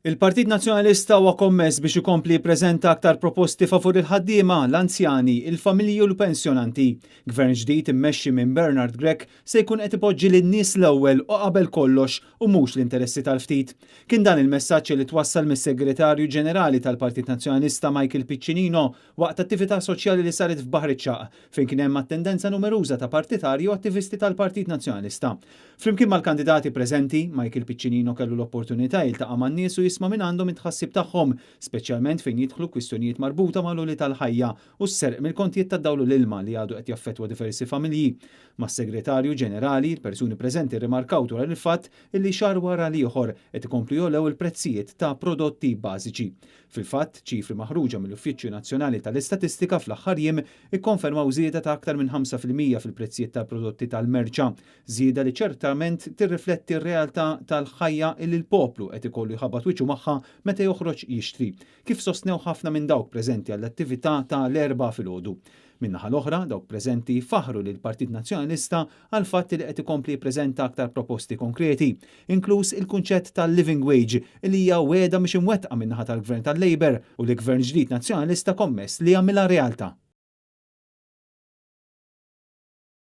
Il-Partit Nazzjonalista huwa kommess biex ikompli jippreżenta aktar proposti favur il-ħaddiema, l-anzjani, il-familji u l-pensjonanti. Gvern ġdid immexxi minn Bernard Grech se jkun qed ipoġġi lin-nies l-ewwel u qabel kollox u mhux l-interessi tal-ftit. Kien dan il-messaġġ li twassal mis-Segretarju Ġenerali tal-Partit Nazzjonalista Michael Piccinino waqt attività soċjali li saret f'Baħar iċ-Ċagħaq fejn kien hemm attendenza numeruża ta' partitarji u attivisti tal-Partit Nazzjonalista. Flimkien mal-kandidati preżenti, Michael Piccinino kellu l-opportunità jiltaqa' man-nies u jisma' mingħandhom it-tħassib tagħhom, speċjalment fejn jidħlu kwistjonijiet marbuta mal-għoli tal-ħajja u s-serq mill-kontijiet tad-dawl u l-ilma li għadu qed jaffettwa diversi familji. Mas-Segretarju Ġenerali, il-persuni preżenti rrimarkaw dwar il-fatt illi xahar wara l-ieħor qed ikomplu jogħlew il-prezzijiet ta' prodotti bażiċi. Fil-fatt, ċifri maħruġa mill-Uffiċċju Nazzjonali tal-Istatistika fl-aħħar jiem ikkonfermaw żieda ta' aktar minn 5% fil-prezzijiet tal-prodotti tal-merċa, żieda li ċertament tirrifletti r-realtà tal-ħajja illi l-poplu qed ikollu jħabbat wiċċu magħha meta joħroġ jixtri, kif sostnew ħafna minn dawk preżenti għall-attività ta' l-Erbgħa filgħodu. Min-naħa l-oħra, dawk preżenti faħħru lill-Partit Nazzjonalista għall-fatt li qed ikompli jippreżenta aktar proposti konkreti, inkluż il-kunċett tal-living wage li hija wegħda mhix imwettqa min-naħa tal-Gvern tal-Labour u li Gvern ġdid Nazzjonalista kommess li jagħmilha realtà.